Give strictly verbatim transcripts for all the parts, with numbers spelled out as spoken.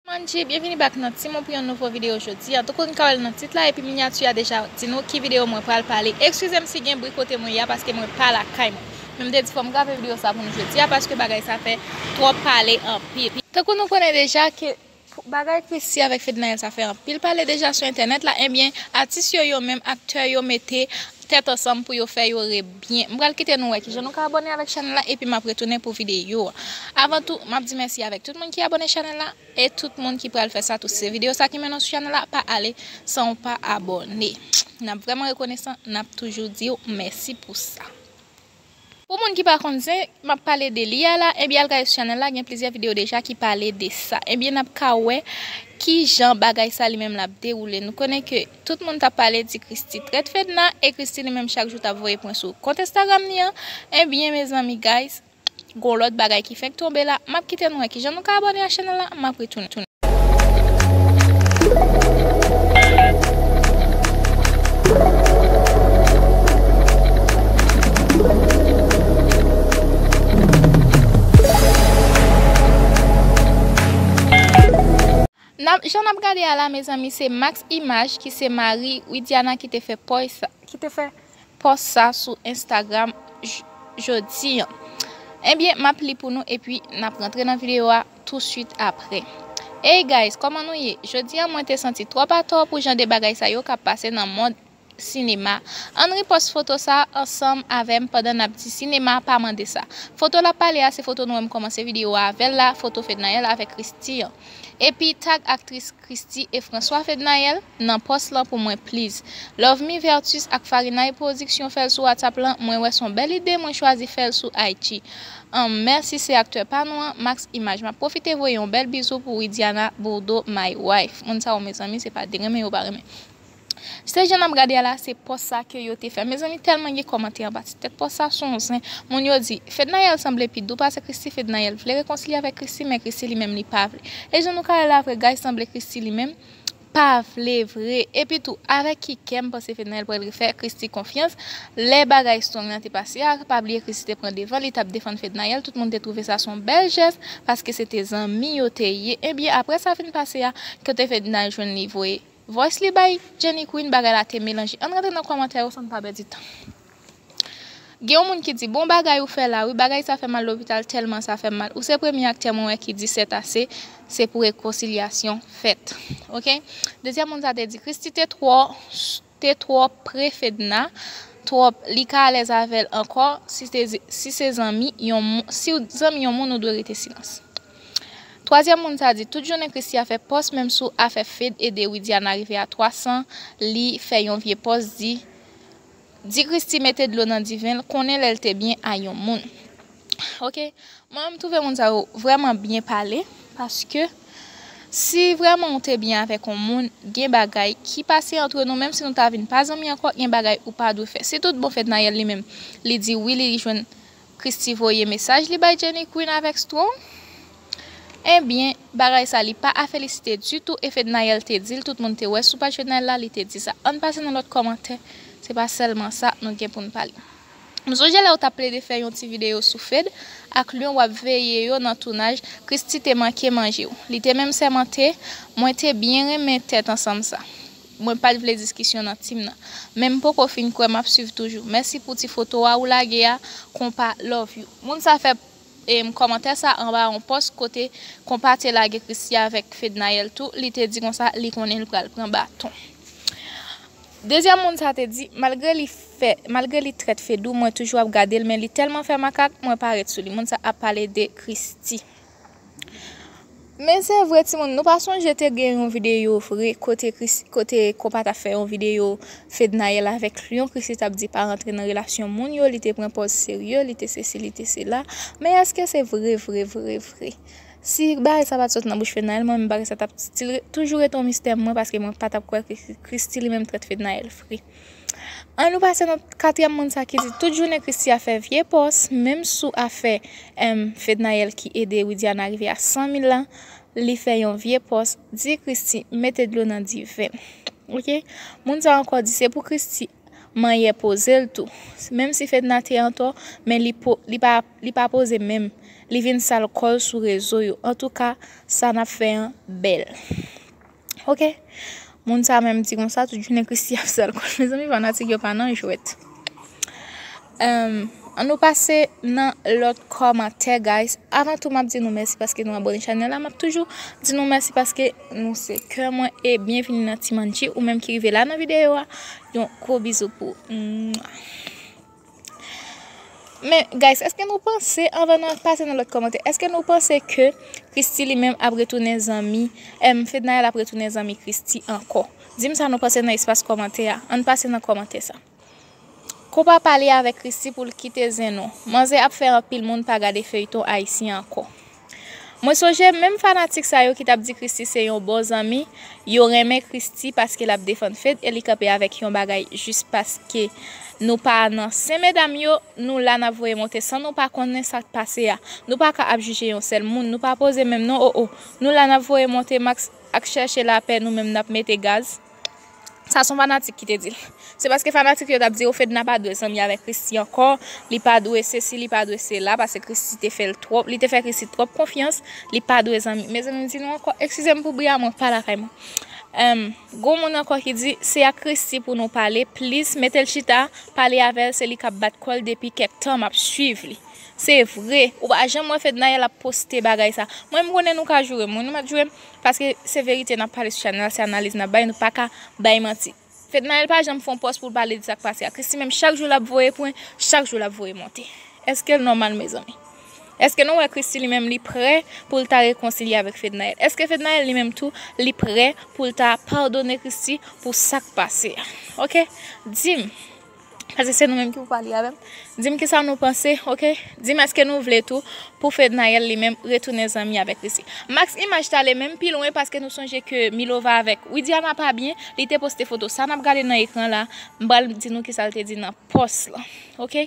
Manji, byenvini back nan Timon pou yon nouvo videyo jodi a. Tankou n ka wè l nan tit la epi minyati a deja di nou ki videyo mwen pral pale. Eskize m si gen bri kote mwen ye a paske mwen pa lakay mwen. Men m te di fò m grape videyo sa pou nou jodi a paske bagay sa fè twòp pale anpil. Tankou nou konnen deja ke pou bagay Christie avèk Fednaelle sa fè anpil pale deja sou entènèt la, ebyen, atis yo, yo menm, aktè yo mete tèt ansanm pou yo fè yo rebyen. M pral kite nou wè kijan nou ka abòne avèk chanèl la epi m ap retounen pou videyo a. Avan tou, m ap di mèsi avèk tout moun ki abòne chanèl la e tout moun ki pral fè sa tou. Se videyo sa ki mennen w sou chanèl la, pa ale san w pa abòne. N ap vrèman rekonesan, n ap toujou di w mèsi pou sa. Pou moun ki pa konn zen m ap pale de li a la, ebyen al gade sou chanèl la, gen plizyè videyo deja ki pale de sa. Ebyen n ap ka wè kijan bagay sa li menm l ap dewoule. Nou konnen ke tout moun t ap pale di Christie trèt Fedna e Christie li menm chak jou t ap voye pwen sou kont Instagram li an. Ebyen mezanmi guys, gon lòt bagay ki fenk tonbe la. M ap kite nou wè kijan nou ka abòne a chanèl la, m ap retounen. N ap, jan n ap gade a la, mezanmi, se Max Image ki se mari Widiana ki te fè pòs sa, ki te fè pòs sa sou Instagram j-, jodi an. Ebyen, m ap li pou nou epi n ap rantre nan videyo a touswit apre. Hey guys, kòman nou ye? Jodi an, mwen te santi twòp atò pou jan de bagay sa yo k ap pase nan mond sinema. Ann ripòs foto sa ansanm avè m pandan n ap di sinema pa mande sa. Foto l ap pale a, se foto nou wè m kòmanse videyo a avè l la, foto Fednaelle avèk Christie an. Epi tag aktris Christie e François Fednaelle nan pòs lan pou mwen please. Love Me Vertus ak Farinay Production fè l sou WhatsApp lan, mwen wè s on bèl ide, mwen chwazi fè l sou I G. Ann, mèsi, se aktè pa nou an, Max Image. M ap pwofite voye yon bèl bizou pou Widiana Bourdeau, my wife. Moun sa yo, mezanmi, se pa de renmen yo pa renmen. Se jan n ap gade a la, se pòs sa ke yo te fè. Mezanmi, tèlman gen kòmantè anba ti tèt pòs sa, s on zen. Moun yo di, Fednaelle sanble pi dou pase Christie, Fednaelle vle rekonsilye avèk Christie, men Christie li menm li pa vle. E jan nou ka wè la vre, guys, sanble Christie li menm pa vle vre. Epi tou, avèk ki kè m panse Fednaelle pral refè Christie konfyans? Lè bagay strong nan te pase a, pa bliye Christie te pran devan, li t ap defann Fednaelle, tout moun te twouve sa s on bèl jès, paske se te zanmi yo te ye. Ebyen, apre sa fin pase a, kote Fednaelle jwenn li voye voice li bay Jenny Queen, bagay la te melanje. Ann rantre nan kòmantè yo san n pa pèdi tan. Gen yon moun ki di, bon bagay ou fè la, wi, bagay sa fè mal lopital, tèlman sa fè m mal. Ou se premye aktè mwen wè ki di c'est assez, se pou rekonsilyasyon fèt. Oke? Dezyèm moun sa te di, Christie te twò, te twò pre Fedna, twòp, li ka alèz avè l ankò, si se, si se zanmi yon moun, si w zanmi yon moun, ou dwe rete silans. Twazyèm moun sa di, tout jounen Christie a fè pòs, menm sou afè Fed ede Widiana rive a twa san, li fè yon vye pòs, di, di Christie mete dlo nan diven l, konnen lè l te byen a yon moun. Oke? Mwen menm m twouve moun sa yo vrèman byen pale, paske si vrèman ou te byen avèk yon moun, gen bagay ki pase antre nou, menm si nou ta vin pa zanmi ankò, gen bagay ou pa dwe fè. Si tout bon Fednaelle li menm, li di wi, li jwenn Christie voye mesaj li bay Jenny Queen avèk Strong. Ebyen, bagay sa li pa a felisite ditou e Fednaelle te di l, tout moun te wè sou paj Fednaelle la, li te di sa. Ann pase nan lòt kòmantè, se pa sèlman sa nou gen pou n pale. M sonje lè yo t ap plede fè yon ti videyo sou Fed ak lyon w ap veye yo nan tounaj, Christie te manke manje w. Li te menm sèmante, mwen te byen renmen tèt ansanm sa. Mwen pa t vle diskisyon nan team nan. Men m poko fin kwè, m ap swiv toujou. Mèsi pou ti foto a ou lage a, konpa love you. Moun sa fè, em, kòmantè sa anba yon pòs kote konpa te lage Christie avèk Fednaelle tou, li te di konsa li konnen l pral pran baton. Dezyèm moun sa te di, malgre li fè, malgre li trèt Fedou, mwen toujou ap gade l, men li tèlman fè makak, mwen pa ret sou li. Moun sa ap pale de Christie. Men se vre, timoun, nou pa sonje te gen yon videyo vre, kote Chris, kote konpa t ap fè yon videyo Fednaelle avèk lyon, Christie t ap di pa rantre nan relasyon moun yo, li te pran pòz serye, li te sesi, li te sela. Men èske se vre, vre, vre, vre? Si bagay sa pa t sot nan bouch Fednaelle, mwen menm bagay sa t ap still re-, toujou rete yon mistè mwen, paske mwen pa t ap kwè ke Christie li menm trèt Fednaelle vre. Ann nou pase nan katriyèm moun sa ki di, tout jounen Christie a fè vye pòs, menm sou afè, em, Fednaelle ki ede Widiana rive a san mil lan, li fè yon vye pòs, di Christie mete dlo nan diven. Oke? Moun sa ankò di, se pou Christie manyè poze l tou. Menm si Fedna te antò, men li po-, li pa, li pa poze menm. Li vin sal kò l sou rezo yo. Antouka, sa n ap fè an bèl. Ok? Moun sa menm di konsa, tout jounen Christie ap sal kò l. Mezanmi, fanatik yo pa nan jwèt. Em, ann nou pase nan lòt kòmantè, guys. Avan tou, m ap di nou mèsi paske nou abòne chanèl la. M ap toujou di nou mèsi paske nou se kè mwen. E byenvini nan Ti Manchi, ou menm ki rive la nan videyo a. Yon gwo bizou pou ou. Mwah. Men, guys, èske nou panse, anvan nou pase nan lòt kòmantè, èske nou panse ke Christie li menm ap retounen zanmi, em, Fednaelle ap retounen zanmi Christie ankò? Di m sa nou panse nan espas kòmantè a. Ann pase nan kòmantè sa. Konpa pale avèk Christie pou l kite zen non. Manzè ap fè anpil moun pa gade feyton ayisyen ankò. Mwen sonje menm fanatik sa yo ki t ap di Christie se yon bon zanmi, yo renmen Christie paske l ap defann Fed e li kanpe avèk yon bagay jis paske nou pa nan sen medam yo, nou la n ap voye monte san nou pa konnen sa k pase a. Nou pa ka ap jije yon sèl moun, nou pa poze menm non, o o. Nou la n ap voye monte Max ak chèche lapè, nou menm n ap mete gaz. Sa se yon fanatik ki te di l. Se paske fanatik yo t ap di, o, Fedna pa dwe zanmi avèk Christie ankò, li pa dwe sesi, li pa dwe sela, paske Christie te fè l twòp, li te fè Christie twòp konfyans, li pa dwe zanmi. Mezanmi, m di nou ankò, eskize m pou bri a, mwen pa lakay mwen. Em, gon moun ankò ki di, se ak Christie pou nou pale, plis mete l chita, pale avè l, se li k ap bat kò l depi kèk tan m ap swiv li. Se vre, ou pa janm wè Fednaelle ap poste bagay sa. Mwen, m konnen nou ka joure m, wi, nou mèt joure m, paske se verite n ap pale sou chanèl la, se analiz n ap bay, nou pa ka bay manti. Fednaelle pa janm fè yon pòs pou l pale de sa k pase a. Christie menm, chak jou l ap voye pwen, chak jou l ap voye monte. Èske l nòmal, mezanmi? Èske nou wè Christie li menm li prè pou l ta rekonsilye avèk Fednaelle? Èske Fednaelle li menm tou li prè pou l ta padone Christie pou sa k pase a? Ok? Di m. Paske se nou menm ki pou pale avè m. Di m kisa nou panse, ok? Di m èske nou vle tou pou Fednaelle li menm retounen zanmi avèk Christie. Max Image t ale menm pi lwen paske nou sonje ke Milova avèk Widiana pa byen, li te poste foto sa n ap gade nan ekran la, m pral di nou kisa l te di nan pòs lan, ok?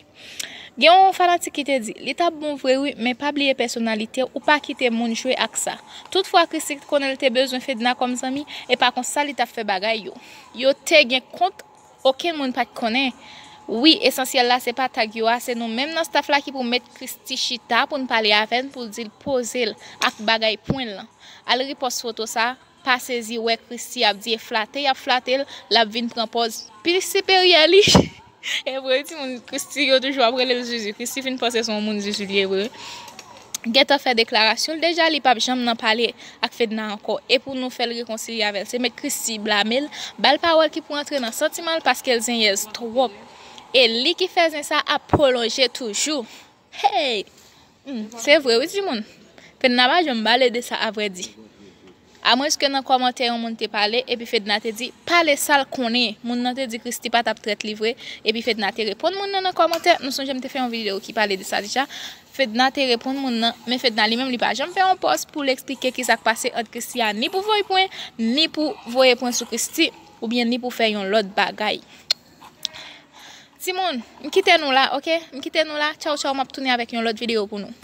Gen yon fanatik ki te di, li t ap bon vre wi, men pa bliye pèsonalite w, ou pa kite moun jwe ak sa. Toutfwa Christie konnen l te bezwen Fedna kòm zanmi, e pa konsa li t ap fè bagay yo. Yo te gen kont Okenn moun pa t konnen. Wi, esansyèl la se pa tag yo a, se nou menm nan staff la ki pou met Christie chita pou n pale avè l, pou l di l poze l ak bagay pwen l lan. Al ripòs foto sa, pa sezi wè Christie ap di e flate y ap flate l, l ap vin pran pòz pi siperyè li. E vre, timoun, Christie yo toujou ap rele l Zuzu. Christie fin panse se yon moun Zuzu li ye vre. Gentan fè deklarasyon l deja, li p ap janm nan pale ak Fedna ankò. E pou nou fè l rekonsilye avè l, se met Christie blame l, ba l pawòl ki pou antre nan santiman l paske l zenyèz twòp. E li ki fè zen sa ap pwolonje toujou. Hey! Hmm, se vre wi timoun. Fedna pa janm pale de sa avrèdi. Amwenske nan kòmantè yon moun te pale, epi Fedna te di, pale sa l konnen. Moun nan te di Christie pa t ap trèt li vre, epi Fedna te reponn moun nan nan kòmantè. Nou sonje m te fè yon videyo ki pale de sa deja. Fedna te reponn moun nan, men Fedna li menm li pa janm fè yon pòs pou l eksplike kisa k pase ant Christie a, ni pou voye pwen, ni pou voye pwen sou Christie, oubyen ni pou fè yon lòt bagay. Timoun, m kite nou la, ok? M kite nou la. Tchaw, tchaw, m ap tounen avèk yon lòt videyo pou nou.